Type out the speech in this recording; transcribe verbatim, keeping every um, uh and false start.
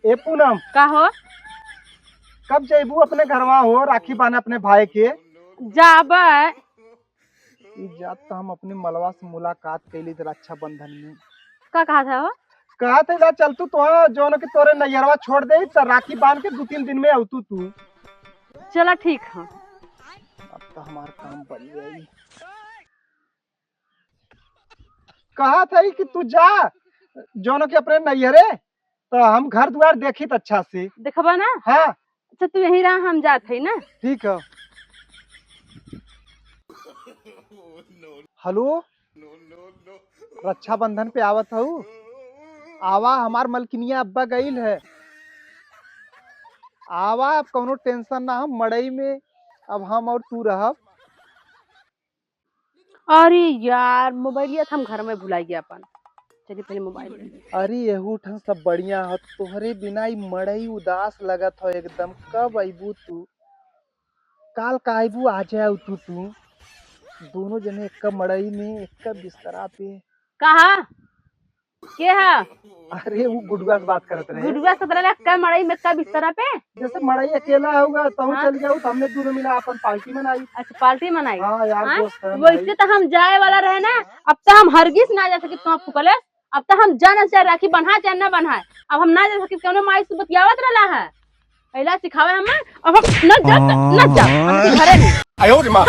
ए पूनम, का हो? कब जइबू अपने घरवा हो राखी बांधे अपने भाई के? जाबे। ई जात त हम अपने मलवा से मुलाकात कइली त रक्षाबंधन में। का कहत हो? कहत है ला चल तू तो जौन कि तोरे नैहरवा छोड़ देई त राखी बांध के दू तीन दिन में अउतू तू। चला ठीक है। अब तो हमार काम बन जाई। कहत है कि तू जा जौन कि अपने नैहरे, तो हम घर दुआर देखी त अच्छा से। देखबा ना? हाँ। अच्छा तू यहीं रहा, हम जात है ना। ठीक है। हेलो, रक्षाबंधन पे आवत हऊ? आवा, हमार मलकिनिया अब्बा गइल है। आवा, अब कौनो टेंशन ना हो, मड़ई में अब हम और तू रहब। अरे यार, मोबाइलिया तो हम घर में भुलाई गया अपन। चलिए पहले मोबाइल। अरे एहू ठन सब बढ़िया हो, तोहरे बिना ई मड़ई उदास लगत हो एकदम। कब अइबू तू? काल का अइबू, आ जाए तू, तू। दोनों जने एक मड़ई में, एक बिस्तरा पे। कहा? के है? अरे वो गुडुआ से बात करत रहे। गुडुआ से बोला, "का मड़ई में का बिस्तरा पे?" जैसे मड़ई अकेला होगा, तू हाँ। चल जाओ, तो हमने दोनों मिला अपन पार्टी मनाई। अच्छा, पार्टी मनाई? हाँ यार, हाँ? दोस्त है वैसे भाई। तो हम जाए वाला रहे ना, अब तो हम हरगिज ना जा सकी, तो आपको कॉलेज अब तो हम जाना चाहे राखी बन्हा चाहे ना बन्हाए, अब हम ना जा सकी, कौनो माई से बतियावत रहला है, अइला सिखावे हमें, अब हम न जा, न जा, हम तो घरे नहीं। आयो रे माँ।